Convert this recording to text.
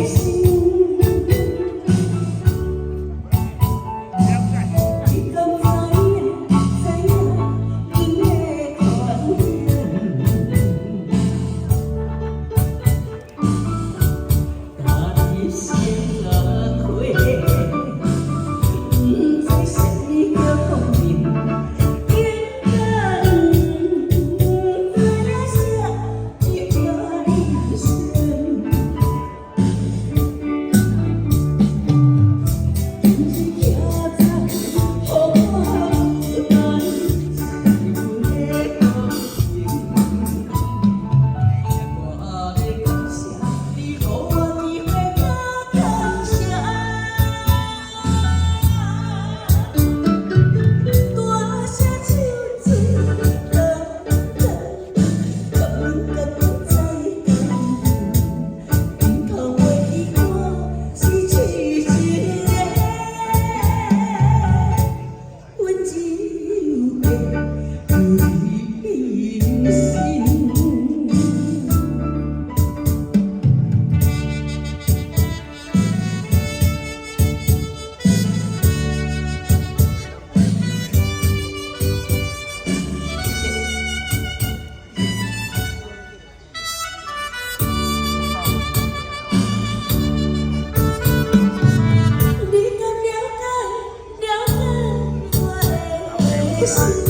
心。你敢知影？知影阮的款型？家己先仔開，毋知啥物叫光明，竟然毋知影啥叫人生。今日徛在予我無奈，是阮的光榮。我欲感謝你，予我機會閣感謝。大聲唱出感恩，感恩感恩再感恩，鏡頭袂記我是痴情的，阮只有個人生。謝謝。你敢了解了解我的心？